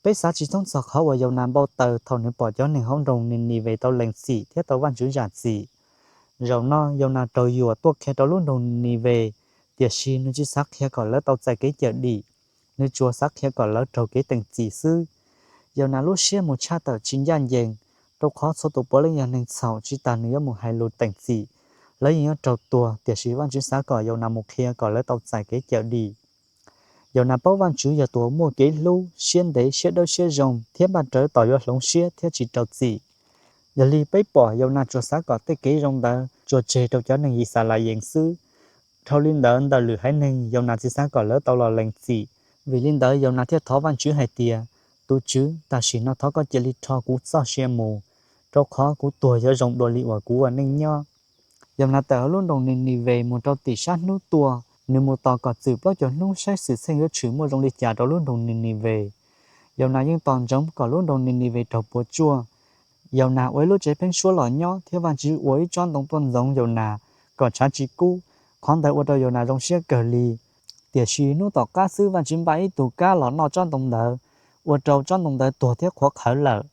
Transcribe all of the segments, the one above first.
Peb xav tsis thoob txog qhov uas Yaunas npau taws thaum nws pom cov neeg hauv nroog Ninives tau lees txim thiab tau Vajtswv zam txim. Zaum no Yaunas raug yuam tuaj qhia rau lub nroog Ninives, tiam sis nws tsis xav qhia kom lawv tau txais kev cawm dim, nws tsuas xav qhia kom lawv raug kev teem txim xwb. Yaunas lub siab mus tshaj tawm tsis ncaj ncees, rau qhov txhua tus puav leej yog neeg txhaum, tsis tas nws yuav mus hais lus teem txim, lawv yeej yuav raug tuag, tiam sis Vajtswv xav kom Yaunas mus qhia kom lawv tau txais kev cawm dim. Yaunas paub Vajtswv yog tus uas muaj kev hlub, siab ntev, siab dawb siab zoo thiab npaj rawv tos yuav hloov siab thiab tsis rau txim. Yog li peb pom Yaunas tsuas xav kom tej kev zoo ntawd tsuas tseg rau cov neeg Yixalayees xwb. Dhau li ntawd, ntawm lwm haiv neeg Yaunas tsis xav kom lawv tau los lees txim. Vim li ntawd Yaunas thiaj thov Vajtswv hais tias, Tus Tswv, tam sim no thov koj cia li rho kuv txoj sia mus, rau qhov kuv tuag yuav zoo dua li uas kuv ua neej nyob. Yaunas tawm hauv lub nroog Ninives mus rau tim sab hnub tuaj, nws mus tos kom txwm plaub caug hnub saib xwm txheej yuav tshwm muaj zoo li cas rau lub nroog Ninives. Yaunas yeej tos ntsoov kom lub nroog Ninives raug puas tsuaj. Yaunas ua ib lub tsev pheeb suab los nyob thiab Vajtswv ua ib tsob ntoo tuaj ntxoov Yaunas kom tshav tsis kub. Qhov ntawd ua rau Yaunas zoo siab kawg li. Tiam sis hnub tom qab xwb Vajtswv npaj ib tug kab los noj tsob ntoo ntawd, ua rau tsob ntoo ntawd tuag thiab qhuav qhawv lawm.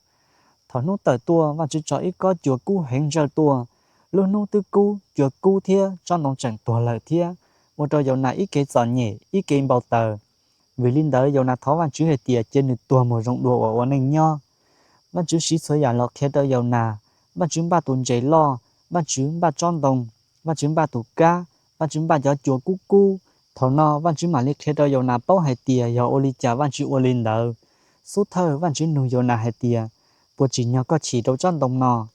Thaum hnub tawm tuaj, Vajtswv tso ib kob cua kub heev ntsawj tuaj. Lub hnub twb kub, cua kub thiab tsob ntoo tseem tuag lawm thiab, ua rau Yaunas ib kev txom nyem, ib kev npau taws. Vim li ntawd Yaunas thov Vajtswv hais tias cia nws tuag mus zoo dua uas ua neej nyob. Vajtswv siv txhua yam los qhia rau Yaunas. Vajtswv npaj tus ntses loj, Vajtswv npaj tsob ntoo, Vajtswv npaj tus kab, Vajtswv npaj cov cua kub kub. Thaum no Vajtswv mam li qhia rau Yaunas paub hais tias yog ua li cas Vajtswv ua li ntawd. Xub thawj Vajtswv nug Yaunas hais tias, Puas tsim nyog koj chim rau tsob ntoo no?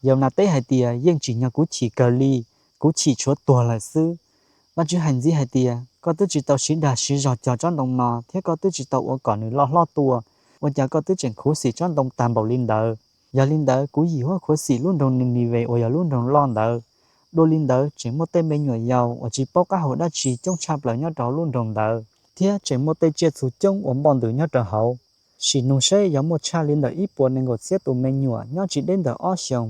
Yaunas teb hais tias, Yeej tsim nyog kuv chim kawg li, kuv chim tshuav tuag lawm xwb. Vajtswv hais ntxiv hais tias, Koj twb tsis tau siv dag siv zog cog tsob ntoo no thiab koj twb tsis tau ua kom nws loj hlob tuaj, ua cas koj twb tseem khuv xim tsob ntoo tag npaum li ntawd? Yog li ntawd kuv yim huab khuv xim lub nroog Ninives uas yog lub nroog loj ntawd. Dua li ntawd tseem muaj tej me nyuam yaus uas tsis paub qab hau dab tsi coob tshaj plaws nyob rau hauv lub nroog ntawd, thiab tseem muaj tej tsiaj txhu coob uas npoj ntws nyob rau hauv. Sim nug seb yog muaj tshaj li ntawm ib puas nees nkaum txhiab tus me nyuam nyob tsis deb ntawm ob xyoos,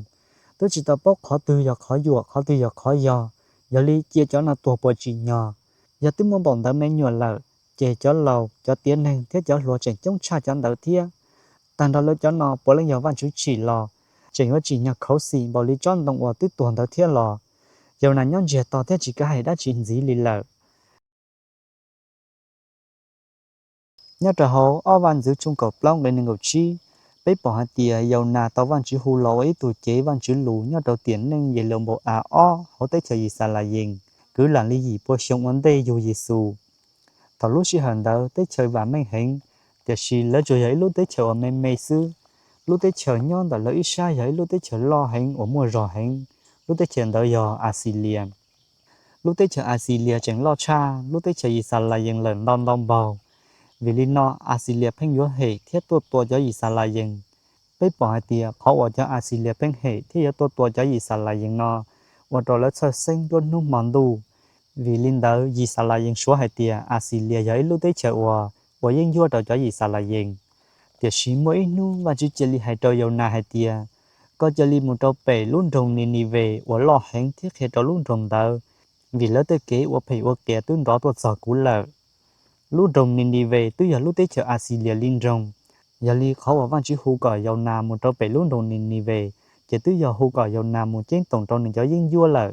twb tsis tau paub qhov twg yog qhov yuam qhov twg yog qhov yog. Yog li cia cov no tuag puas tsim nyog? Yog twb muaj npaum ntawd me nyuam lawm, ces cov laus, cov tiav neeg thiab cov hluas tseem coob tshaj cov ntawd thiab. Tag nrho lawv cov no puav leej yog Vajtswv tsim los, tseem yuav tsim nyog khuv xim npaum li tsob ntoo uas twb tuag ntawd thiab los? Yaunas nyob ntsiag to thiab tsis kam hais dab tsi ntxiv li lawm. Nyob rau hauv ob Vaj ntxwv tshooj kaum plaub nqe nees nkaum tsib, peb pom hais tias Yaunas tau Vajtswv hu los ua ib tug cev Vajtswv lus nyob rau tiam neej Yelees-npau-as ob hauv teb chaws Yixalayees, kwv lam li yim puas xyoo ua ntej yug Yexus. Thaum lub sij hawm ntawd teb chaws vam meej heev, tiam sis lawv tsuas yog ib lub teb chaws uas me me xwb. Lub teb chaws nyob ntawm lawv ib sab yog ib lub teb chaws loj heev uas muaj zog heev, lub teb chaws ntawd yog Axilias. Lub teb chaws Axilias tseem loj tshaj lub teb chaws Yixalayees lawm ntau ntau npaug. Vim li no Axilias pheej yuav hem thiab tuaj tua cov Yixalayees. Peb pom hais tias qhov uas cov Axilias pheej hem thiab yuav tuaj tua cov Yixalayees no ua rau lawv txhawj xeeb nruab hnub hmo ntuj. Vim li ntawd Yixalayees suav hais tias Axilias yog ib lub teb chaws uas ua yeeb ncuab rau cov Yixalayees. Tiam sis muaj ib hnub Vajtswv cia li hais rau Yaunas hais tias, Koj cia li mus rau pem lub nroog Ninives uas loj heev thiab qhia rau lub nroog ntawd, vim lawv tej kev ua phem ua qias twb nrov tuaj txog kuv lawm. Lub nroog Ninives twb yog lub teb chaws Axilias li nroog, yog li qhov uas Vajtswv hu kom Yaunas mus rau pem lub nroog Ninives ces twb yog hu kom Yaunas mus ceeb toom rau nws cov yeeb ncuab lawm.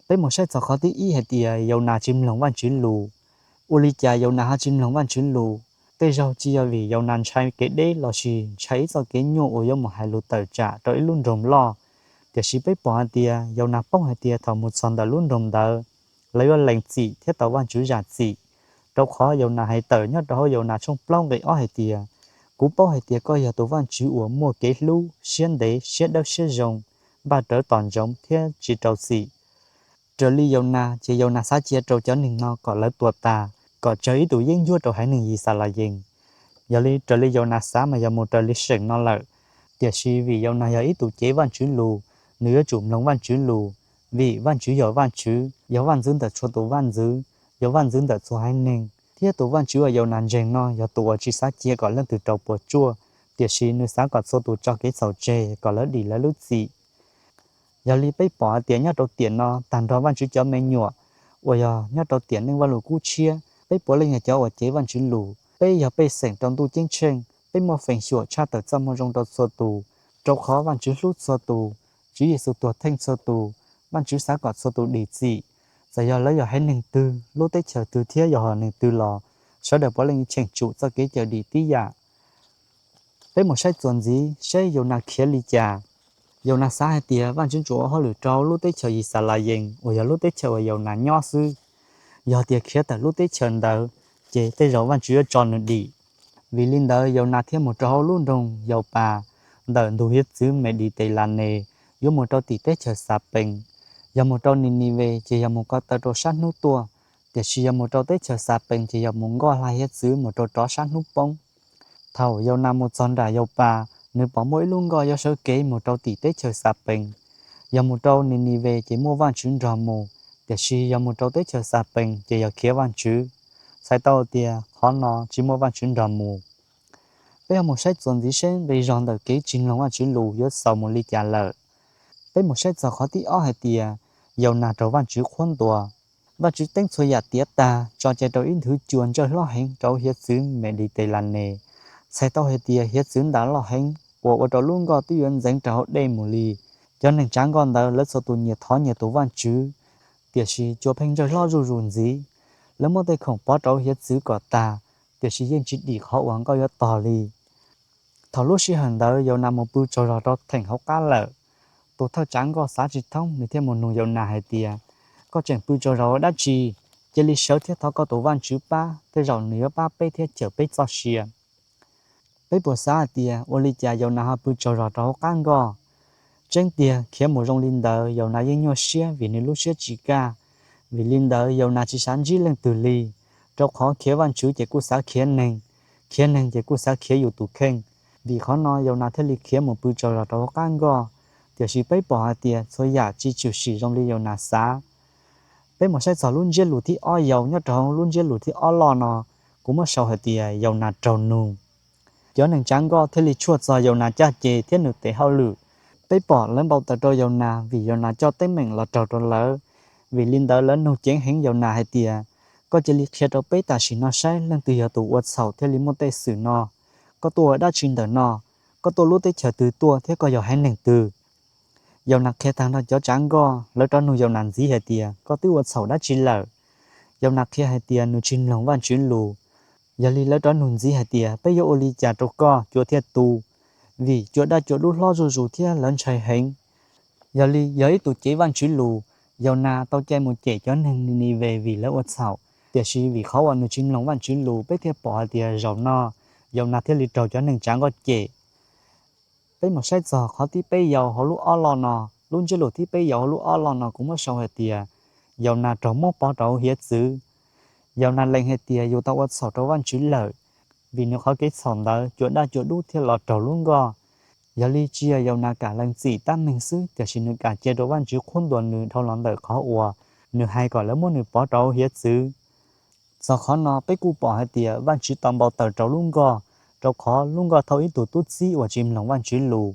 Peb mus saib txog qhov thib ib hais tias Yaunas tsis mloog Vajtswv lus. Ua li cas Yaunas ho tsis mloog Vajtswv lus? Tej zaug tsis yog vim Yaunas ntshai kev deb lossis ntshai ib txoj kev nyuaj uas yuav mus hais lus tawm tsam rau ib lub nroog loj, tiam sis peb pom hais tias Yaunas paub hais tias thaum mus txog ntawm lub nroog ntawd, lawv yuav lees txim thiab tau Vajtswv zam txim. Rau qhov Yaunas hais tawm nyob rau hauv Yaunas tshooj plaub nqe ob hais tias, Kuv paub hais tias koj yog tus Vajtswv uas muaj kev hlub, siab ntev, siab dawb siab zoo, npaj rawv tos ntsoov thiab tsis rau txim. Raws li Yaunas ces Yaunas xav cia rau cov neeg no kom lawv tuag tas, kom tsawg ib tus yeeb ncuab rau haiv neeg Yixalayees. Yog li raws li Yaunas xav mas yog mus raws li seem no lawm. Tiam sis vim Yaunas yog ib tus cev Vajtswv lus, nws yuav tsum mloog Vajtswv lus, vim Vajtswv yog Vajtswv, yog vaj ntxwv ntawm txhua tus vaj ntxwv, yog vaj ntxwv ntawm txhua haiv neeg, thiab tus Vajtswv uas Yaunas ntseeg no yog tus uas tsis xav cia kom leej twg raug puas tsuaj, tiam sis nws xav kom txhua tus tso kev txhaum tseg kom lawv dim lawv lub txim. Yog li peb pom hais tias nyob rau tiam no tag nrho Vajtswv cov me nyuam uas yog nyob rau tiam neej Vajluskub Tshiab, peb puav leej yog cov uas cev Vajtswv lus, peb yog pej xeem rau ntuj ceeb tsheej, Peb muaj feem xyuam tshaj tawm txoj moo zoo rau txhua tus, rau qhov Vajtswv hlub txhua tus, Tswv Yexus tuag theej txhua tus, Vajtswv xav kom txhua tus dim txim. Txawm yog lawv yog haiv neeg twg, lub teb chaws twg thiab yog haiv neeg twg los, sawv daws puav leej cheem tsum txoj kev cawm dim tib yam. Peb mus saib txuas ntxiv seb Yaunas khiav li cas. Yaunas xav hais tias Vajtswv tsuas ua hauj lwm rau lub teb chaws Yixalayees uas yog lub teb chaws uas Yaunas nyob xwb. Yog tias khiav tawm lub teb chaws ntawd, ces tej zaum Vajtswv yuav tso nws dim. Vim li ntawd Yaunas thiaj mus rau hauv lub nroog Yaupas, ntawm ntug hiav txwv Meditelanes, yuav mus rau tim teb chaws Xapees. Yog mus rau Ninives ces yog mus ko taw rau sab hnub tuaj, tiam sis yog mus rau teb chaws Xapees ces yog mus nkoj hla hiav txwv mus rau rov sab hnub poob. Thaum Yaunas mus txog nram Yaupas, nws pom muaj ib lub nkoj yuav sawv kev mus rau tim teb chaws Xapees. Yog mus rau Ninives ces muaj Vajtswv nrog mus, tiam sis yog mus rau teb chaws Xapees ces yog khiav Vajtswv. Txhais tau tias qhov no tsis muaj Vajtswv nrog mus. Peb ho mus saib txuas ntxiv seb nqi zog ntawm kev tsis mloog Vajtswv lus yuav xaus mus li cas lawm. Peb mus saib txog qhov thib ob hais tias Yaunas raug Vajtswv qhuab ntuas. Vajtswv teeb txhua yam tiav tag, tso cai rau ib nthwv cua ntsawj hlob heev rau hiav txwv Meditelanes. Txhais tau hais tias hiav txwv ntawd loj heev uas ua rau lub nkoj twb yuav ntxeev rau hauv dej mus li. Cov neeg tsav nkoj ntawd lawv txhua tus nyias thov nyias tus vaj tswv, tiam sis cua pheej ntsawj hlob zuj zus ntxiv. Lawv muab tej khoom pov rau hiav txwv kom tag, tiam sis yeej tsis dim qhov uas nkoj yuav tog li. Thaum lub sij hawm ntawd Yaunas mus pw tsaug zog rau theem hauv qab lawm. Tus thawj tsav nkoj xav tsis thoob, nws thiaj mus nug Yaunas hais tias, Koj tseem pw tsaug zog ua dab tsi? Cia li sawv thiab thov koj tus vaj tswv pab, tej zaum nws yuav pab peb thiab cawm peb txoj sia. Peb puas xav hais tias ua li cas Yaunas ho pw tsaug zog rau hauv qab nkoj? Tseeb tiag, khiav mus zoo li ntawd Yaunas yeej nyuaj siab vim nws lub siab tsis kaj. Vim li ntawd Yaunas tsis xav ntsib leej twg li, rau qhov khiav vaj tswv ces kuj xav khiav neeg, khiav neeg ces kuj xav khiav yus tus kheej. Vim qhov no Yaunas thiaj li khiav mus pw tsaug zog rau hauv qab nkoj. Tiam sis peb pom hais tias txhua yam tsis tshwm sim zoo li Yaunas xav. Peb mus saib txog lub ntsiab lus thib ob yau nyob rau hauv lub ntsiab lus thib ob loj no, kuv muab sau hais tias Yaunas raug nug. Cov neeg tsav nkoj thiaj li tshuaj txog Yaunas caj ces thiab nws tes hauj lwm. Peb pom lawv npau taws rau Yaunas vim Yaunas coj teeb meem los raug rau lawv. Vim li ntawd lawv nug ceev heev Yaunas hais tias, Koj cia li qhia rau peb tam sim no saib leej twg yog tus ua txhaum thiaj li muaj tej xwm no. Koj tuaj ua dab tsi ntawm no? Koj tuaj lub teb chaws twg tuaj thiab koj yog haiv neeg twg? Yaunas qhia tag nrho cov tsav nkoj, lawv rov nug Yaunas ntxiv hais tias, Koj twb ua txhaum dab tsi lawm? Yaunas qhia hais tias nws tsis mloog vaj tswv lus. Yog li lawv rov nug ntxiv hais tias, Peb yuav ua li cas rau koj cua thiaj tu? Vim cua daj cua dub hlob zuj zus thiab lawv ntshai heev. Yog li yog ib tus cev vaj tswv lus, Yaunas tau cai mus cem cov neeg Ninives vim lawv ua txhaum. Tiam sis vim qhov uas nws tsis mloog vaj tswv lus, peb thiaj pom hais tias zaum no Yaunas thiaj li raug cov neeg tsav nkoj cem. Peb mus saib txog qhov thib peb yau hauv lub ob loj no. Lub ntsiab lus thib peb yau hauv lub ob loj no kuv muab sau hais tias, Yaunas raug muab pov rau hiav txwv. Yaunas lees hais tias yus tau ua txhaum rau vaj tswv lawm, vim nws qhov kev txhaum ntawd cua daj cua dub thiaj los raug lub nkoj. Yog li tsis yog Yaunas kam lees txim tab meeg xwb, tiam sis nws kam cia rau vaj tswv qhuab ntuas nws dhau los ntawm qhov uas nws hais kom lawv muab nws pov rau hiav txwv. Txog qhov no peb kuj pom hais tias vaj tswv tau npau taws rau lub nkoj, rau qhov lub nkoj thauj ib tug tub txib uas tsis mloog vaj tswv lus.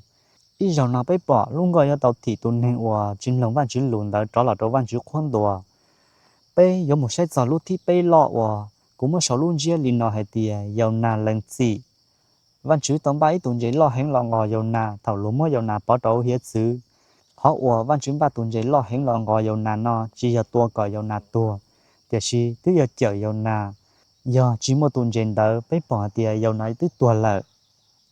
Ib zaug no peb pom lub nkoj yuav tau thim tus neeg uas tsis mloog vaj tswv lus ntawd rov los rau vaj tswv qhuab ntuas. Peb yuav mus saib txog lub thib peb loj uas kuv muab sau lub ntsiab li no hais tias Yaunas lees txim. Vaj tswv tau npaj ib tus ntses loj heev los nqos Yaunas thaum luag muab Yaunas pov rau hiav txwv. Qhov uas vaj tswv npaj tus ntses loj heev los nqos Yaunas no tsis yog tua kom Yaunas tuag, tiam sis twb yog cawm Yaunas. Yog tsis muaj tus ntses ntawd peb pom hais tias Yaunas twb tuag lawm.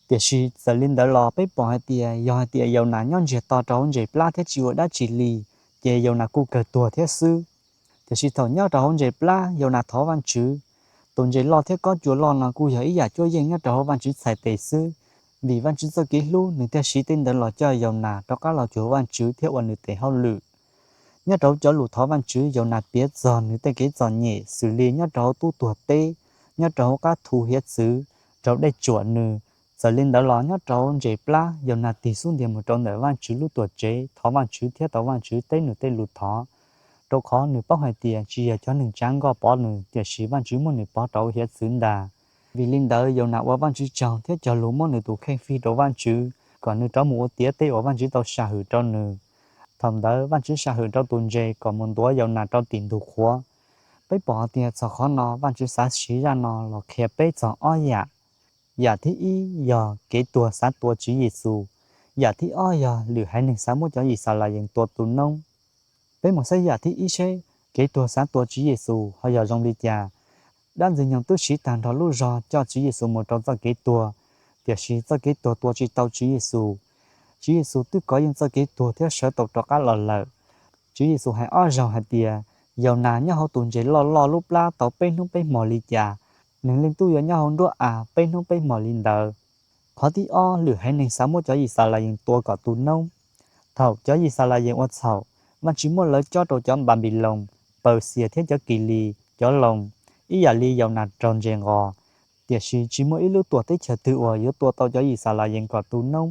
Tiam sis txawm li ntawd los peb pom hais tias yog hais tias Yaunas nyob ntsiag to rau hauv ntses plab thiab tsis ua dab tsi li, ces Yaunas kuj kawg tuag thiab xwb. Tiam sis thaum nyob rau hauv ntses plab Yaunas thov vaj tswv. Tus ntses loj thiab kob cua loj no kuj yog ib yam cuab yeej nyob rau hauv vaj tswv txhais tes xwb. Vim vaj tswv txoj kev hlub nws thiaj siv tej ntawd los coj Yaunas rov qab los cuag vaj tswv thiab ua nws tes hauj lwm. Nyob rau cov lus thov vaj tswv Yaunas piav txog nws tej kev txom nyem xws li nyob rau hauv tub tuag teb, nyob rau hauv qab thu hiav txwv, raug dej tsuam nws. Txawm li ntawd los nyob rau hauv ntses plab Yaunas tig xub ntiag mus rau ntawm vaj tswv lub tuam tsev thov vaj tswv thiab tau vaj tswv teb nws tej lus thov. Rau qhov nws paub hais tias tsis yog cov neeg tsav nkoj pov nws, tiam sis vaj tswv muab nws pov rau hiav txwv ntag. Vim li ntawd Yaunas ua vaj tswv tsaug thiab cog lus muab nws tus kheej fij rau vaj tswv kom nws rov mus ua tiav tej uas vaj tswv tau sam hwm rau nws. Thaum ntawd vaj tswv sam hwm rau tus ntses kom mus ntuav Yaunas rau tim ntug qhuav. Peb pom hais tias txog qhov no vaj tswv xav siv zaj no los qhia peb txog ob yam. Yam thib ib yog kev tuag xav tua Tswv Yexus. Yam thib ob yog lwm haiv neeg xav muab cov Yixalayees tua tu noob. Peb mus saib yam thib ib seb, kev tuag xav tua Tswv Yexus ho yog zoo li cas. Dab Ntxwg nyoog twb siv tag nrho lub zog coj Tswv Yexus mus rau txoj kev tuag, tiam sis txoj kev tuag tua tsis tau Tswv Yexus. Tswv Yexus twb kov yeej txoj kev tuag thiab sawv tau rov qab los lawm. Tswv Yexus hais ob zaug hais tias, Yaunas nyob hauv tus ntses loj loj lub plab tau peb hnub peb hmos li cas, Neeg Leej Tub yuav nyob hauv nruab av peb hnub peb hmos li ntawd. Qhov thib ob, lwm haiv neeg xav muab cov Yixalayees tua kom tu noob. Thaum cov Yixalayees ua txhaum, Vajtswv muab lawv cob rau cov Npanpiloos, Pawxias thiab cov Kilis, cov Loos, ib yam li Yaunas raug ntses nqos. Tiam sis tsis muaj ib lub tuam teb chaws twg uas yuav tua tau cov Yixalayees kom tu noob,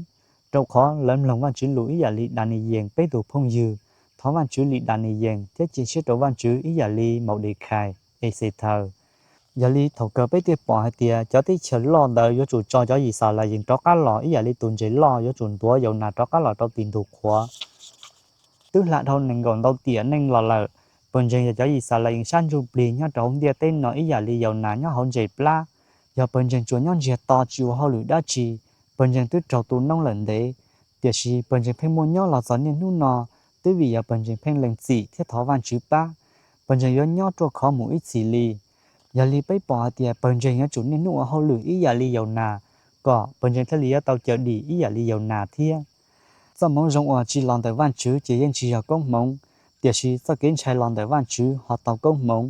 rau qhov lawv mloog Vajtswv lus ib yam li Daniyees peb tus phooj ywg, thov Vajtswv li Daniyees thiab cia siab rau Vajtswv ib yam li Maudekhais, Exethaws. Yog li thaum kawg peb thiaj pom hais tias cov teb chaws loj ntawd yuav tsum tso cov Yixalayees rov qab los ib yam li tus ntses loj yuav tsum ntuav Yaunas rov qab los rau tim ntug qhuav. Twb hla dhau nees nkaum ntau tiam neej los lawm, pawg ntseeg yog cov Yixalayees sab ntsuj plig nyob rau hauv ntiaj teb no ib yam li Yaunas nyob hauv ntses plab. Yog pawg ntseeg tsuas nyob ntsiag to tsis ua hauj lwm dab tsi, pawg ntseeg twb raug tu noob lawm ntev, tiam sis pawg ntseeg pheej muaj nyob los txog niaj hnub no, twb vim yog pawg ntseeg pheej lees txim thiab thov Vajtswv pab, pawg ntseeg yuav nyob ruaj khov mus ib txhis li. Yog li peb pom hais tias pawg ntseeg yuav tsum niaj hnub ua hauj lwm ib yam li Yaunas, kom pawg ntseeg thiaj li yuav tau cawm dim ib yam li Yaunas thiab. Txoj hmoov zoo uas tsis los ntawm Vajtswv ces yeej tsis yog koob hmoov, tiam sis txoj kev ntshai los ntawm Vajtswv ho tau koob hmoov.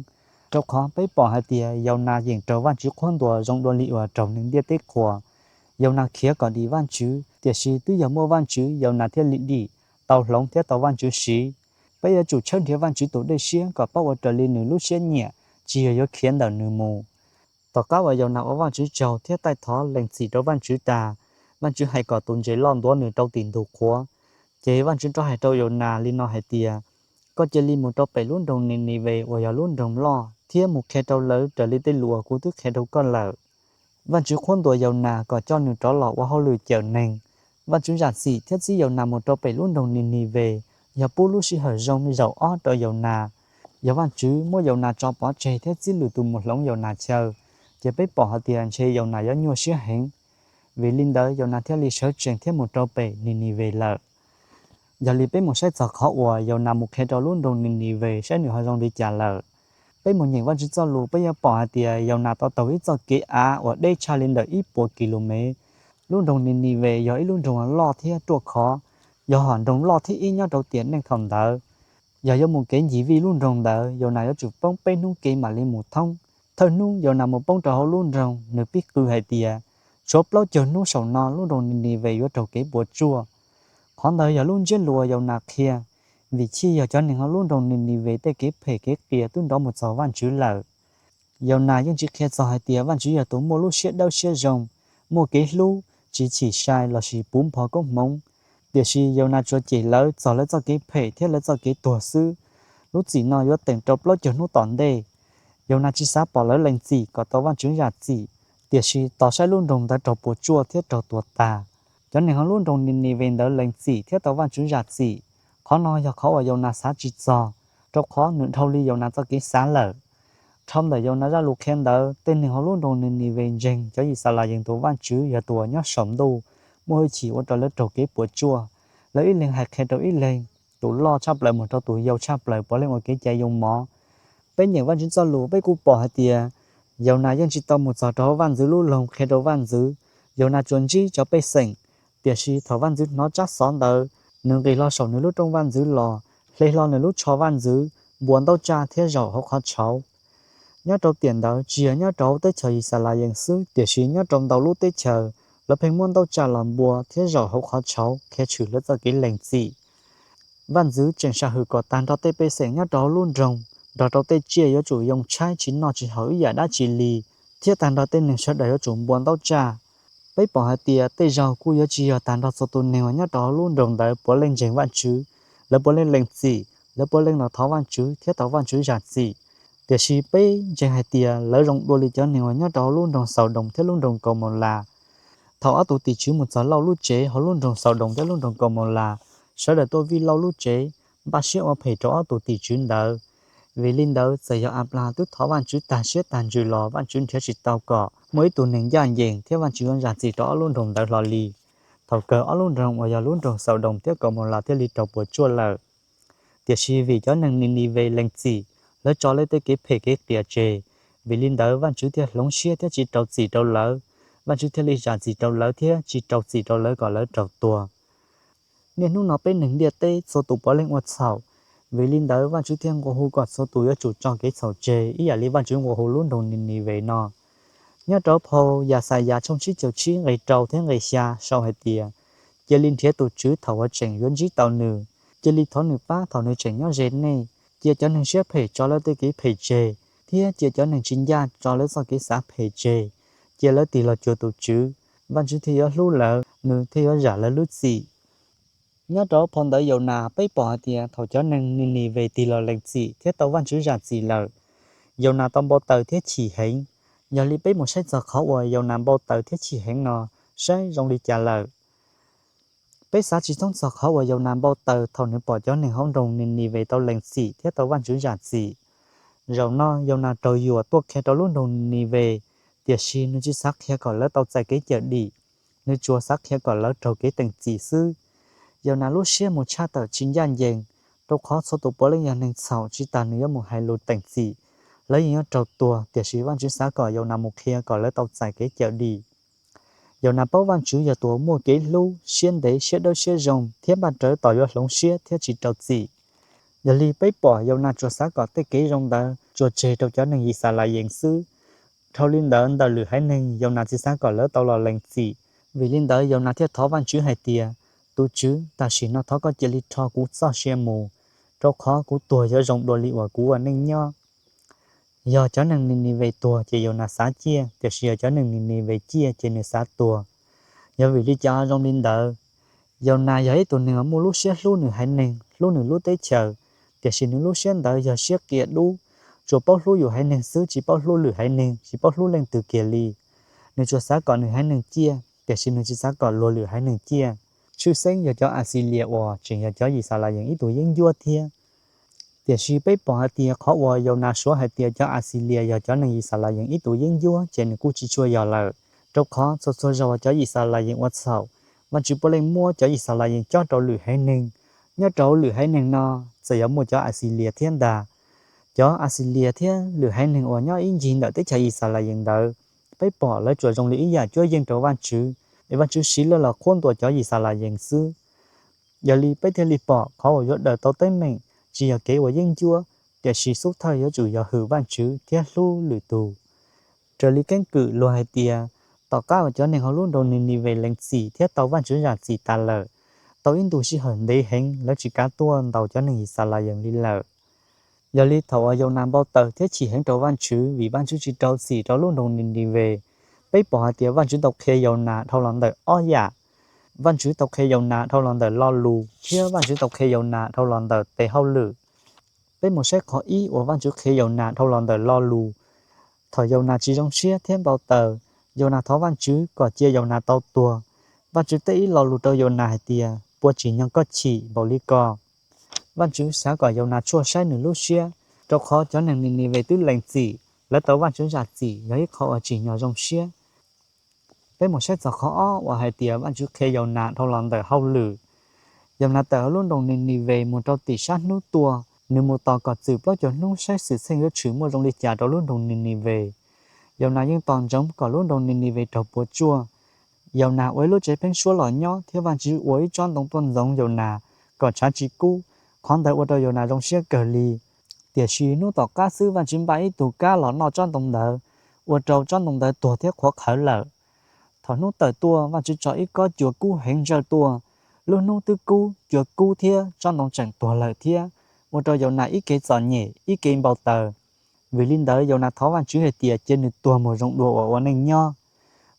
Rau qhov peb pom hais tias Yaunas yeem raug Vajtswv qhuab ntuas zoo dua li uas raug neeg ntiaj teb qhuas. Yaunas khiav kom dim Vajtswv, tiam sis twb yog muaj Vajtswv Yaunas thiaj li dim, tau hloov thiab tau Vajtswv siv. Peb yuav tsum tshawb nrhiav Vajtswv tus dej siab kom paub ua raws li Nws lub siab nyiam, tsis yog yuav khiav ntawm Nws mus. Tom qab uas Yaunas ua Vajtswv tsaug thiab taij thov lees txim rau Vajtswv tag, Vajtswv hais kom tus ntses loj ntuav nws rau tim ntug qhuav. Ces Vajtswv rov hais rau Yaunas li no hais tias, Koj cia li mus rau pem lub nroog Ninives uas yog lub nroog loj, thiab mus qhia rau lawv raws li tej lus uas kuv twb qhia rau koj lawm. Vajtswv qhuab ntuas Yaunas kom coj nws rov los ua hauj lwm cawm neeg. Vajtswv zam txim thiab txib Yaunas mus rau pem lub nroog Ninives, yog pub lub sij hawm zoo zaum ob rau Yaunas. Yog Vajtswv muab Yaunas tso pov tseg thiab txib lwm tus mus hloov Yaunas chaw, ces peb pom hais tias ntshe Yaunas yuav nyuaj siab heev. Vim li ntawd Yaunas thiaj li sawv tsees thiab mus rau pem Ninives lawm. Yog li peb mus saib txog qhov uas Yaunas mus qhia rau lub nroog Ninives saib nws ho zoo li cas lawm. Peb mus nyeem Vajtswv txoj lus peb yuav pom hais tias Yaunas tau taug ib txoj kev av uas deb tshaj li ntawm ib puas kis lus mev. Lub nroog Ninives yog ib lub nroog loj thiab ruaj khov, yog hom nroog loj thib ib nyob rau tiam neej thaum ntawd. Yog yuav mus kev ncig vij lub nroog ntawd, Yaunas yuav tsum poob peb hnub kev mam li mus thoob. Thawj hnub Yaunas mus poob rau hauv lub nroog, nws pib qw hais tias, Tshuav plaub caug hnub saum no lub nroog Ninives yuav raug kev puas tsuaj. Qhov ntawd yog lub ntsiab lus uas Yaunas qhia, vim chij yog cov neeg hauv lub nroog Ninives tej kev phem kev qias twb nrov mus txog Vajtswv lawm. Yaunas yeej tsis qhia txog hais tias Vajtswv yog tus muaj lub siab dawb siab zoo, muaj kev hlub, tsis chim sai lossis puv npo koob hmoov. Tiam sis Yaunas tsuas cem lawv txog lawv txoj kev phem thiab lawv txoj kev tuag xwb. Lub txim no yuav teem rau plaub caug hnub tom ntej. Yaunas tsis xav pom lawv lees txim kom tau Vajtswv zam txim, tiam sis tos saib lub nroog ntawd raug puas tsuaj thiab raug tuag tag. Cov neeg hauv lub nroog Ninives ntawd lees txim thiab tau Vajtswv zam txim. Qhov no yog qhov uas Yaunas xav tsis txog, rau qhov nws dhau li Yaunas txoj kev xav lawm. Dhau ntawm Yaunas zaj lus qhia ntawd, tej neeg hauv lub nroog Ninives ntseeg cov Yixalayees tus Vajtswv yog tus uas nyob saum ntuj, muaj hwj chim ua rau lawv raug kev puas tsuaj. Lawv ib leeg hais qhia rau ib leeg, tus loj tshaj plaws mus rau tus yau tshaj plaws puav leej ua kev cai yoo mov. Peb nyeem Vajtswv txoj lus peb kuj pom hais tias Yaunas yeej tsis tau mus txog rau hauv vaj ntxwv lub loog qhia rau vaj ntxwv. Yaunas tsuas ntsib cov pej xeem, tiam sis thaum vaj ntxwv hnov tsab xov ntawd, nws nqis hlo saum nws lub rooj vaj ntxwv los, hle hlo nws lub tsho vaj ntxwv, npua ntaub tsaj thiab zaum hauv qhov tshauv. Nyob rau tiam ntawd tsis yog nyob rau hauv teb chaws Yixalayees xwb, tiam sis nyob rau ntau lub teb chaws, lawv pheej muab ntaub tsaj los npua thiab zaum hauv qhov tshauv qhia tshwm lawv txoj kev lees txim. Vaj ntxwv tseem sam hwm kom tag nrho tej pej xeem nyob rau hauv lub nroog nrog rau tej tsiaj yuav tsum yoo tshaib tsis noj tsis haus ib yam dab tsi li, thiab tag nrho tej neeg sawv daws yuav tsum npua ntaub tsaj. Peb pom hais tias tej zaug kuj yuav tsis yog tag nrho txhua tus neeg uas nyob rau hauv lub nroog ntawd puav leej ntseeg Vajtswv, lawv puav leej lees txim, lawv puav leej los thov Vajtswv thiab tau Vajtswv zam txim. Tiam sis peb ntseeg hais tias lawv zoo dua li cov neeg uas nyob rau hauv lub nroog Xaudoos thiab lub nroog Kaumaulas. Thaum ob tug tim tswv mus txog Lauj lub tsev hauv lub nroog Xaudoos thiab lub nroog Kaumaulas, sawv daws tuaj vij Lauj lub tsev, npaj siab ua phem rau ob tug tim tswv ntawd. Vim li ntawd txawm yog Anplas twb thov Vajtswv tag siab tag ntsws los Vajtswv nrhiav tsis tau kom muaj ib tug neeg ncaj ncees thiab Vajtswv yuav zam txim rau ob lub nroog ntawd hlo li. Thaum kawg ob lub nroog uas yog lub nroog Xaudoos thiab Kaumaulas thiaj li raug puas tsuaj lawm. Tiam sis vim cov neeg Ninives lees txim, lawv tso lawv tej kev phem kev qias tseg, vim li ntawd Vajtswv thiaj hloov siab thiab tsis rau txim rau lawv. Vajtswv thiaj li zam txim rau lawv thiab tsis rau txim rau lawv kom lawv raug tuag. Niaj hnub no peb neeg ntiaj teb txhua tus puav leej ua txhaum, vim li ntawd Vajtswv thiaj nqua hu kom txhua tus yuav tsum tso kev txhaum tseg ib yam li Vajtswv nqua hu lub nroog Ninives no. Nyob rau phau Yaxayas tshooj tsib caug tsib nqe rau thiab nqe xya sau hais tias, cia li nrhiav tus Tswv thaum uas tseem yuav ntsib tau nws, cia li thov nws pab thaum nws tseem nyob ze nej. Cia cov neeg siab phem tso lawv tej kev phem tseg, thiab cia cov neeg tsis ncaj tso lawv txoj kev xav phem tseg. Cia lawv tig los cuag tus Tswv, Vajtswv thiaj yuav hlub lawv, nws thiaj yuav zam lawv lub txim. Nyob rau phau ntawv Yaunas peb pom hais tias thaum cov neeg Ninives tig los lees txim thiab tau Vajtswv zam txim lawm, Yaunas tau npau taws thiab chim heev. Yog li peb mus saib txog qhov uas Yaunas npau taws thiab chim heev no saib zoo li cas lawm. Peb xav tsis thoob txog qhov uas Yaunas npau taws thaum nws pom cov neeg hauv nroog Ninives tau lees txim thiab tau Vajtswv zam txim. Zaum no Yaunas raug yuam tuaj qhia rau lub nroog Ninives, tiam sis nws tsis xav qhia kom lawv tau txais kev cawm dim, nws tsuas xav qhia kom lawv raug kev teem txim xwb. Yaunas lub siab mus tshaj tawm tsis ncaj ncees, rau qhov txhua tus puav leej yog neeg txhaum tsis tas nws yuav mus hais lus teem txim. Lawv yeej yuav raug tuag, tiam sis Vajtswv xav kom Yaunas mus qhia kom lawv tau txais kev cawm dim. Yaunas paub Vajtswv yog tus uas muaj kev hlub, siab ntev, siab dawb siab zoo thiab npaj rawv tos yuav hloov siab thiab tsis rau txim. Yog li peb pom Yaunas tsuas xav kom tej kev zoo ntawd tsuas tseg rau cov neeg Yixalayees xwb. Dhau li ntawd ntawm lwm haiv neeg Yaunas tsis xav kom lawv tau los lees txim. Vim li ntawd Yaunas thiaj thov Vajtswv hais tias, tus Tswv, tam sim no thov koj cia li rho kuv txoj sia mus, rau qhov kuv tuag yuav zoo dua li uas kuv ua neej nyob. Yog cov neeg Ninives tuag ces Yaunas xav ciaj, tiam sis yog cov neeg Ninives ciaj ces nws xav tuag. Yog vim li cas zoo li ntawd? Yaunas yog ib tug neeg uas muaj lub siab hlub nws haiv neeg, hlub nws lub teb chaws, tiam sis nws lub siab ntawd yog siab qia dub, tsuas paub hlub yus haiv neeg xwb, tsis paub hlub lwm haiv neeg, tsis paub hlub leej twg kiag li. Nws tsuas xav kom nws haiv neeg ciaj, tiam sis nws tsis xav kom luag lwm haiv neeg ciaj. Tshwj xeeb yog cov Axilias uas tseem yog cov Yixalayees ib tug yeeb ncuab thiab. Tiam sis peb pom hais tias qhov uas Yaunas suav hais tias cov Axilias yog cov neeg Yixalayees ib tug yeeb ncuab ces nws kuj tsis tshua yog lawm, rau qhov txhua txhua zaug uas cov Yixalayees ua txhaum, Vajtswv puav leej muab cov Yixalayees cob rau lwm haiv neeg. Nyob rau lwm haiv neeg no txawm yuav muaj cov Axilias thiab ntag. Cov Axilias thiab lwm haiv neeg uas nyob ib ncig ntawm teb chaws Yixalayees ntawd, peb pom lawv tsuas zoo li ib yam cuab yeej rau Vajtswv, es Vajtswv siv lawv los qhuab ntuas cov Yixalayees xwb. Yog li peb thiaj li pom qhov uas yuav daws tau teeb meem tsis yog kev ua yeeb ncuab, tiam sis xub thawj yuav tsum yog hwm Vajtswv thiab hlub lwm tus. Raws li keeb kwm luag hais tias, tom qab uas cov neeg hauv lub nroog Ninives lees txim thiab tau Vajtswv zam txim tas lawm, tau ib ntu sij hawm ntev heev lawv tsis kav tuaj ntaus cov neeg Yixalayees li lawm. Yog li thaum uas Yaunas npau taws thiab chim heev rau Vajtswv vim Vajtswv tsis rau txim rau lub nroog Ninives, peb pom hais tias Vajtswv tau qhia Yaunas dhau los ntawm ob yam. Vajtswv tau qhia Yaunas dhau los ntawm lo lus thiab Vajtswv tau qhia Yaunas dhau los ntawm tes hauj lwm. Peb mus saib qhov ib uas Vajtswv qhia Yaunas dhau los ntawm lo lus. Thaum Yaunas tsis zoo siab thiab npau taws, Yaunas thov Vajtswv kom cia Yaunas tau tuag. Vajtswv teb ib lo lus rau Yaunas hais tias, puas tsim nyog koj chim npaum li ko? Vajtswv xav kom Yaunas tshuaj saib nws lub siab, rau qhov cov neeg Ninives twb lees txim, lawv tau Vajtswv zam txim yog ib qho uas tsim nyog zoo siab. Peb mus saib txog qhov ob uas hais tias Vajtswv qhia Yaunas dhau los ntawm hauj lwm. Yaunas tawm hauv lub nroog Ninives mus rau tim sab hnub tuaj, nws mus tos kom txwm plaub caug hnub saib xwm txheej yuav tshwm muaj zoo li cas rau lub nroog Ninives. Yaunas yeej tos ntsoov kom lub nroog Ninives raug puas tsuaj. Yaunas ua ib lub tsev pheeb suab los nyob thiab Vajtswv ua ib tsob ntoo tuaj ntxoov Yaunas kom tshav tsis kub, qhov ntawd ua rau Yaunas zoo siab kawg li. Tiam sis hnub tom qab xwb Vajtswv npaj ib tug kab los noj tsob ntoo ntawd, ua rau tsob ntoo ntawd tuag thiab qhuav qhawv lawm. Thaum hnub tawm tuaj Vajtswv tso ib kob cua kub heev ntsawj tuaj, lub hnub twb kub, cua kub thiab tsob ntoo tseem tuag lawm thiab, ua rau Yaunas ib ke txom nyem ib ke npau taws. Vim li ntawd Yaunas thov Vajtswv hais tias cia nws tuag mus zoo dua uas ua neej nyob.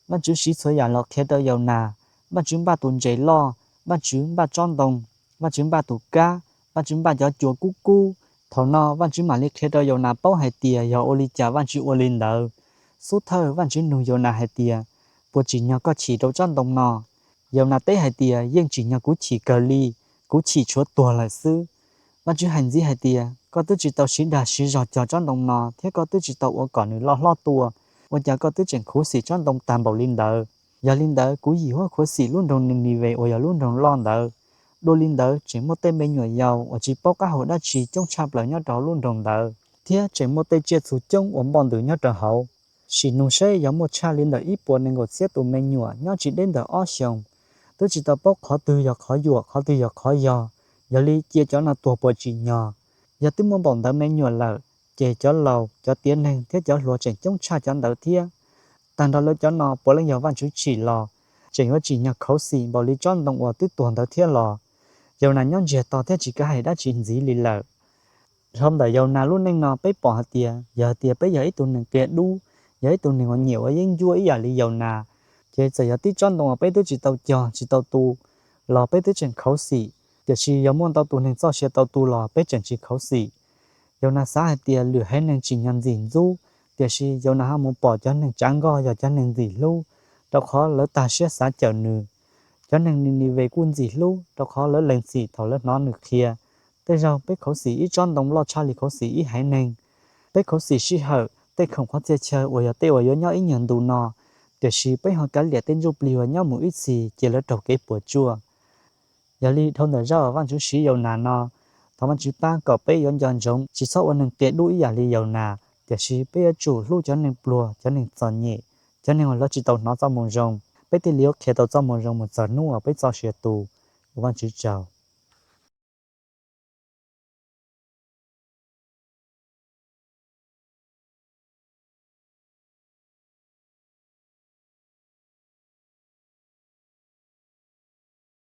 Vajtswv siv txhua yam los qhia rau Yaunas, Vajtswv npaj tus ntses loj, Vajtswv npaj tsob ntoo, Vajtswv npaj tus kab, Vajtswv npaj cov cua kub kub. Thaum no Vajtswv mam li qhia rau Yaunas paub hais tias yog ua li cas Vajtswv ua li ntawd. Xub thawj Vajtswv nug Yaunas hais tias, puas tsim nyog koj chim rau tsob ntoo no? Yaunas teb hais tias, yeej tsim nyog kuv chim kawg li, kuv chim tshuav tuag lawm xwb. Vajtswv hais ntxiv hais tias, koj twb tsis tau siv dag siv zog cog tsob ntoo no thiab koj twb tsis tau ua kom nws loj hlob tuaj, ua cas koj twb tseem khuv xim tsob ntoo tag npaum li ntawd? Yog li ntawd, kuv yim huab khuv xim lub nroog Ninives uas yog lub nroog loj ntawd. Dua li ntawd, tseem muaj tej me nyuam yaus uas tsis paub qab hau dab tsi coob tshaj plaws nyob rau hauv lub nroog ntawd, thiab tseem muaj tej tsiaj txhu coob uas npoj ntws nyob rau hauv. Sim nug seb yog muaj tshaj li ntawm ib puas nees nkaum txhiab tus me nyuam nyob tsis deb ntawm ob xyoos, twb tsis tau paub qhov twg yog qhov yuam, qhov twg yog qhov yog. Yog li cia cov no tuag puas tsim nyog? Yog twb muaj npaum ntawd me nyuam lawm, ces cov laus, cov tiav neeg thiab cov hluas tseem coob tshaj cov ntawd thiab. Tag nrho lawv cov no puav leej yog Vajtswv tsim los, tseem yuav tsim nyog khuv xim npaum li tsob ntoo uas twb tuag ntawd thiab los? Yaunas nyob ntsiag to thiab tsis kam hais dab tsi ntxiv li lawm. Dhau ntawm Yaunas lub neej no peb pom hais tias, yog hais tias peb yog ib tug neeg qia dub, yog ib tug neeg uas nyiam ua yeeb ncuab ib yam li Yaunas, ces txawm yog tib tsob ntoo uas peb twb tsis tau cog tsis tau tu los peb twb tseem khuv xim. Tiam sis yog muaj ntau tus neeg txoj sia tau tu los peb tseem tsis khuv xim. Yaunas xav hais tias lwm haiv neeg tsim nyog ntxim ntxub, tiam sis Yaunas ho mus pom cov neeg tsav nkoj yog cov neeg ntxim hlub, rau qhov lawv tag siab xav cawm nws. Cov neeg Ninives kuj ntxim hlub, rau qhov lawv lees txim thaum lawv hnov nws qhia. Tej zaug peb khuv xim ib tsob ntoo loj tshaj li khuv xim ib haiv neeg. Peb khuv xim sij hawm, tej khoom qhov txhia chaw uas yog tej uas yuav nyob ib nyuag ntu no, tiam sis peb ho kav liam tej ntsuj plig uas nyob mus ib txhis cia lawv raug kev puas tsuaj. Yog li dhau ntawm zaj uas Vajtswv siv Yaunas no, thov Vajtswv pab kom peb yuav nco ntsoov tsis txhob ua neeg qia dub ib yam li Yaunas, tiam sis peb yuav tsum hlub cov neeg pluag, cov neeg txom nyem, cov neeg uas lawv tsis tau hnov txoj moo zoo, peb thiaj li yuav qhia tau txoj moo zoo mus txog hnub uas peb txoj sia tu. Ua Vajtswv tsaug.